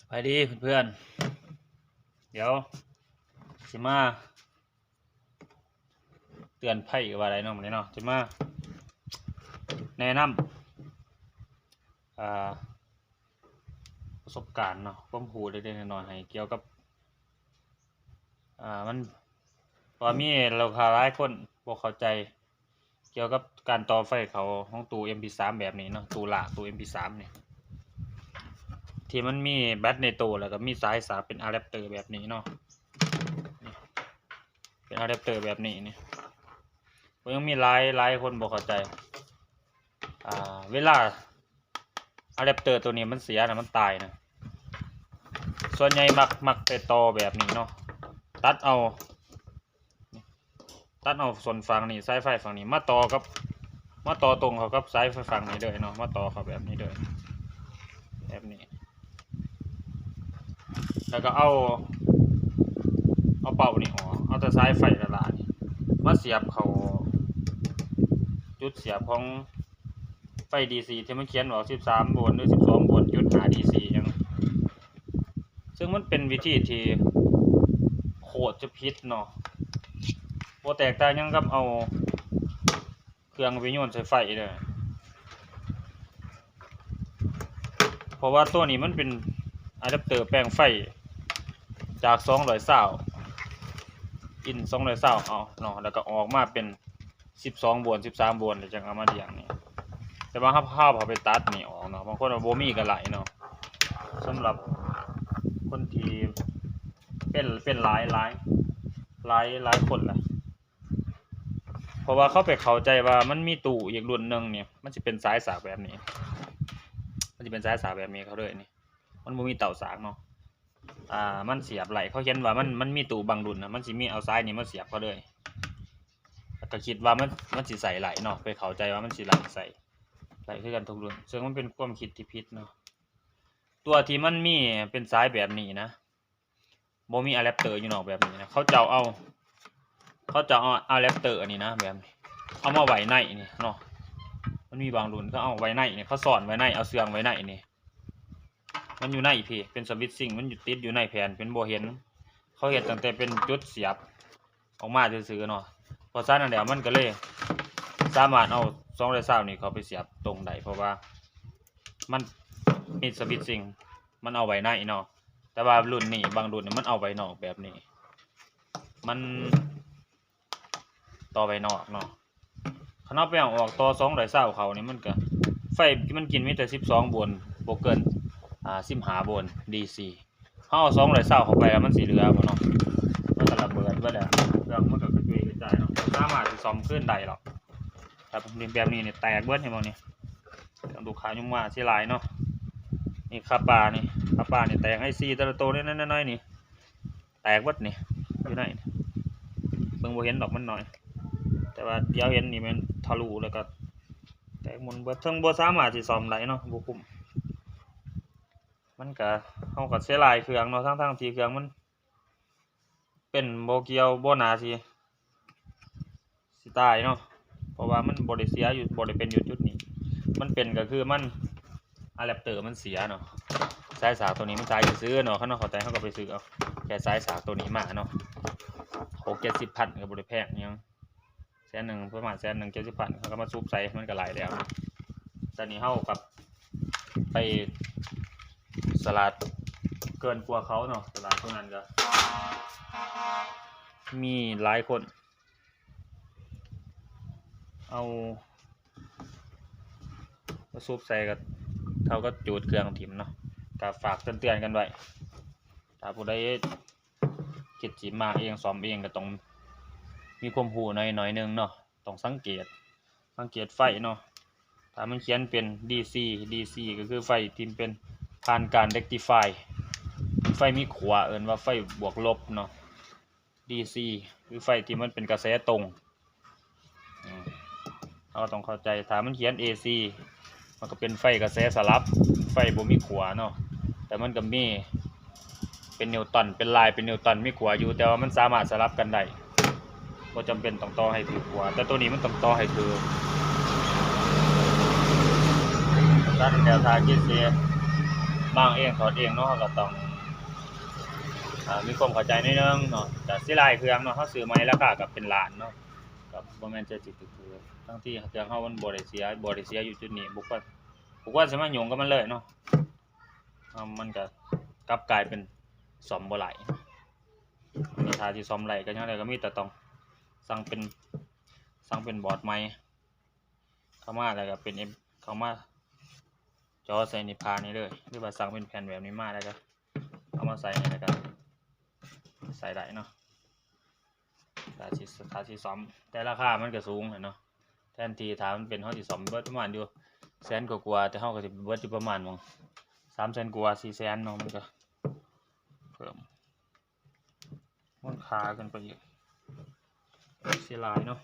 ສະບາຍດີເພື່ອນໆ ດຽວຊິມາເຕືອນໄພກໍວ່າໄດ້ເນາະ ມື້ນີ້ເນາະ ຊິມາແນະນຳ ອ່າ ປະສົບການເນາະ ຄວາມຮູ້ເລັກໆນ້ອຍໆ ໃຫ້ກ່ຽວກັບ ອ່າ ມັນ ເພາະວ່າມີລູກຄ້າຫຼາຍຄົນບໍ່ເຂົ້າໃຈ ກ່ຽວກັບການຕໍ່ໄຟເຂົ້າຂອງຕູ້ເອັມພີສາມແບບນີ້ເນາະ ຕູ້ລາກຕູ້ເອັມພີສາມນີ້ ທີ່ມັນມີແບັດໃນຕູ້ ແລ້ວກໍມີສາຍສາກເປັນອາແດັບເຕີແບບນີ້ເນາະ ນີ້ ເປັນອາແດັບເຕີແບບນີ້ນີ້ ກໍຍັງມີຫຼາຍ ຫຼາຍຄົນບໍ່ເຂົ້າໃຈ ອ່າ ເວລາ ອາແດັບເຕີຕົວນີ້ມັນເສຍນະ ມັນຕາຍນະ ສ່ວນໃຫຍ່ມັກ ມັກໄປຕໍ່ແບບນີ້ເນາະ ຕັດເອົາ ຕັດເອົາສ່ວນຝັ່ງນີ້ ສາຍໄຟຝັ່ງນີ້ ມາຕໍ່ກັບ ມາຕໍ່ຕົງເຂົ້າກັບສາຍໄຟຝັ່ງນີ້ເລີຍເນາະ ມາຕໍ່ເຂົ້າແບບນີ້ເລີຍ ແບບນີ້ ແລ້ວກໍເອົາ ເອົາເປົ້ານີ້ອອກ ເອົາແຕ່ສາຍໄຟຫຼ້າໆນີ້ ມາສຽບເຂົ້າຈຸດສຽບຂອງ ໄຟດີຊີທີ່ມັນຂຽນອອກສິບສາມໂວນ ຫຼື ສິບສອງໂວນຈຸດຫ້າດີຊີຫຍັງ ເຊິ່ງມັນເປັນວິທີທີ່ໂຄດຈະຜິດເນາະ ບໍ່ແຕກຕ່າງຫຍັງກັບເອົາເຄື່ອງໄປໂຍນໃສ່ໄຟເດ້ ເພາະວ່າຕົວນີ້ມັນເປັນອາແດັບເຕີແປງໄຟຈາກສອງຮ້ອຍຊາວ ອິນສອງຮ້ອຍຊາວເອົາເນາະ ແລ້ວກໍອອກມາເປັນ ສິບສອງໂວນ ສິບສາມໂວນ ແລ້ວຈັ່ງເອົາມາລຽງນີ້ ແຕ່ວ່າເຮົາ ເຮົາເອົາໄປຕັດນີ້ອອກເນາະ ບາງຄົນວ່າບໍ່ມີກໍໄດ້ເນາະ ສຳລັບຄົນທີ່ເປັນ ເປັນຫຼາຍ ຫຼາຍ ຫຼາຍ ຫຼາຍຄົນລະ ເພາະວ່າເຂົາໄປເຂົ້າໃຈວ່າມັນມີຕູ້ອີກລຸ້ນໜຶ່ງນີ້ ມັນຊິເປັນສາຍສາກແບບນີ້ ມັນຊິເປັນສາຍສາກແບບນີ້ເຂົາເລີຍນີ້ ມັນບໍ່ມີເຕົ້າສາກເນາະ ອ່າ ມັນສຽບໄຫຼ ເຂົາເຫັນວ່າມັນ ມັນມີຕູ້ບາງລຸ້ນນະ ມັນຊິມີເອົາສາຍນີ້ມາສຽບເຂົາເລີຍ ແລ້ວກໍຄິດວ່າມັນ ມັນຊິໃສ່ໄຫຼເນາະ ໄປເຂົ້າໃຈວ່າມັນຊິໄຫຼໃສ່ ໄຫຼຄືກັນທຸກລຸ້ນ ເຊິ່ງມັນເປັນຄວາມຄິດທີ່ຜິດເນາະ ຕົວທີ່ມັນມີເປັນສາຍແບບນີ້ນະ ບໍ່ມີອາແດັບເຕີຢູ່ນອກແບບນີ້ນະ ເຂົາເຈົ້າເອົາ ເຂົາເຈົ້າເອົາອາແດັບເຕີອັນນີ້ນະ ແບບນີ້ ເອົາມາໄວ້ໃນນີ້ເນາະ ມັນມີບາງລຸ້ນເຂົາເອົາໄວ້ໃນນີ້ ເຂົາຊ້ອນໄວ້ໃນ ເອົາເຊື່ອງໄວ້ໃນນີ້ ມັນຢູ່ໃນພີ້ ເປັນສະວິດຊິງ ມັນຢູ່ ຕິດຢູ່ໃນແຜ່ນ ເປັນບໍ່ເຫັນ ເຂົາເຮັດຕັ້ງແຕ່ເປັນຈຸດສຽບອອກມາຊື່ໆເນາະ ເພາະສະນັ້ນແລ້ວມັນກໍເລີຍສາມາດເອົາສອງຮ້ອຍຊາວນີ້ເຂົ້າໄປສຽບຕົງໄດ້ ເພາະວ່າມັນມີສະວິດຊິງ ມັນເອົາໄວ້ໃນເນາະ ແຕ່ວ່າລຸ້ນນີ້ ບາງລຸ້ນນີ້ມັນເອົາໄວ້ນອກແບບນີ້ ມັນຕໍ່ໄວ້ນອກເນາະ ຄັນເຮົາໄປເອົາອອກຕໍ່ສອງຮ້ອຍຊາວເຂົ້ານີ້ ມັນກະ ໄຟທີ່ມັນກິນມີແຕ່ສິບສອງໂວນ ບໍ່ເກີນ ອ່າ ສິບຫ້າໂວນດີຊີ ເຮົາເອົາສອງຮ້ອຍຊາວເຂົ້າໄປແລ້ວມັນຊິເຫຼືອບໍ່ເນາະ ມັນກະລະເບີດເບິດແລ້ວ ເຄື່ອງມັນກະກະຈຸຍກະຈາຍເນາະ ບໍ່ສາມາດຊິສ້ອມຄືນໄດ້ດອກ ແບບນີ້ ແບບນີ້ນີ້ແຕກເບິດ ເຫັນບໍ່ນີ້ ເຄື່ອງດູດຄາຍຸງມາເສຍຫຼາຍເນາະ ນີ້ຄາປານີ້ ຄາປານີ້ແຕກ ໄອຊີແຕ່ລະໂຕນ້ອຍໆນີ້ ແຕກເບິດນີ້ ຢູ່ໃນ ເບິ່ງບໍ່ເຫັນດອກ ມັນໜ້ອຍ ແຕ່ວ່າດຽວເຫັນນີ້ແມ່ນທະລຸ ແລ້ວກໍແຕກໝຸ່ນເບິດ ເທິງບໍ່ສາມາດຊິສ້ອມໄດ້ເນາະ ບໍ່ຄຸ້ມ ມັນກະ ເຮົາກະເສຍຫຼາຍເຄື່ອງເນາະ ທັງໆທີ່ເຄື່ອງມັນເປັນບໍ່ກ່ຽວ ບໍ່ໜ້າຊິ ຊິຕາຍເນາະ ເພາະວ່າມັນບໍ່ໄດ້ເສຍຢູ່ ບໍ່ໄດ້ເປັນຢູ່ຈຸດນີ້ ມັນເປັນກໍຄືມັນ ອາແດັບເຕີມັນເສຍເນາະ ສາຍສາກໂຕນີ້ມັນຕາຍຊື່ໆເນາະ ຄັນເຮົາເຂົ້າໃຈເຮົາກໍໄປຊື້ເອົາແຄ່ສາຍສາກໂຕນີ້ມາເນາະ ຫົກເຈັດສິບພັນກໍບໍ່ໄດ້ແພງຫຍັງ ແສນໜຶ່ງ ປະມານແສນໜຶ່ງ ເຈັດສິບພັນ ເຮົາກໍມາສູບໃສ່ມັນກໍຫຼາຍແລ້ວ ຕອນນີ້ເຮົາກໍໄປຕະຫຼາດເກີນກວ່າເຂົາເນາະ ຕະຫຼາດໂຕນັ້ນກໍມີຫຼາຍຄົນ ເອົາມາສູບໃສ່ກໍເທົ່າກັບຈູດເຄື່ອງຖິ້ມເນາະ ກໍຝາກເຕືອນໆກັນໄວ້ ຖ້າຜູ້ໃດຄິດຊິມ້າງເອງ ສ້ອມເອງ ກໍຕ້ອງມີຄວາມຮູ້ໜ້ອຍໆໜຶ່ງເນາະ ຕ້ອງສັງເກດ ສັງເກດໄຟເນາະ ຖ້າມັນຂຽນເປັນດີຊີ ດີຊີ ກໍຄືໄຟທີ່ເປັນຜ່ານການເລັກຕິຟາຍ ເປັນໄຟມີຂົ້ວ ເອີ້ນວ່າໄຟບວກລົບເນາະ ດີຊີ ຄືໄຟທີ່ມັນເປັນກະແສຕົງ ອືມ ເຮົາຕ້ອງເຂົ້າໃຈ ຖ້າມັນຂຽນເອຊີ ມັນກໍເປັນໄຟກະແສສະຫຼັບ ໄຟບໍ່ມີຂົ້ວເນາະ ແຕ່ມັນກໍມີເປັນນິວຕັນ ເປັນລາຍເປັນນິວຕັນ ມີຂົ້ວຢູ່ ແຕ່ວ່າມັນສາມາດສະຫຼັບກັນໄດ້ ບໍ່ຈຳເປັນຕ້ອງຕໍ່ໃຫ້ຖືກຂົ້ວ ແຕ່ໂຕນີ້ມັນຕ້ອງຕໍ່ໃຫ້ຖືກ ແລ້ວຖ້າຄິດຊິ ມ້າງເອງຖອດເອງເນາະ ເຮົາກໍຕ້ອງ ອ່າ ມີຄວາມເຂົ້າໃຈໜ້ອຍໜຶ່ງເນາະ. ກໍເສຍຫຼາຍເຄື່ອງເນາະ ເຮົາຊື້ໃໝ່ລາຄາກໍເປັນລ້ານເນາະ ກໍບໍ່ແມ່ນຈະຖືກໆ ທັງທີ່ເຄື່ອງເຮົາມັນບໍ່ໄດ້ເສຍ ບໍ່ໄດ້ເສຍຢູ່ຈຸດນີ້ ບໍ່ຄວນ ບໍ່ຄວນຊິມາຫຍຸ້ງກັບມັນເລີຍເນາະ. ເຮົາ ມັນກໍກັບກາຍເປັນສ້ອມບໍ່ໄດ້. ອັນນີ້ຖ້າຊິສ້ອມໄດ້ກໍ ຈັ່ງໃດກໍມີແຕ່ຕ້ອງສັ່ງເປັນ ສັ່ງເປັນບອດໃໝ່ເຂົ້າມາ ແລ້ວກໍເປັນເອັມ ເຂົ້າມາເຈາະໃສ່ນີ້ ຜ່ານີ້ເລີຍ ຫຼືວ່າສັ່ງເປັນແຜ່ນແບບນີ້ມາ ແລ້ວກໍເອົາມາໃສ່ນີ້ ແລ້ວກໍໃສ່ໄດ້ເນາະ. ຖ້າຊິ ຖ້າຊິສ້ອມ ແຕ່ລາຄາມັນກໍສູງແຫຼະເນາະ. ແທນທີ່ຖ້າມັນເປັນ ເຮົາຊິສ້ອມເບິດປະມານຢູ່ແສນກວ່າໆ ແຕ່ເຮົາກໍຊິເບິດຢູ່ປະມານໝ່ອງສາມແສນກວ່າ ສີ່ແສນເນາະ ມັນກໍເພີ່ມມູນຄ່າຂຶ້ນໄປອີກ ເສຍຫຼາຍເນາະ.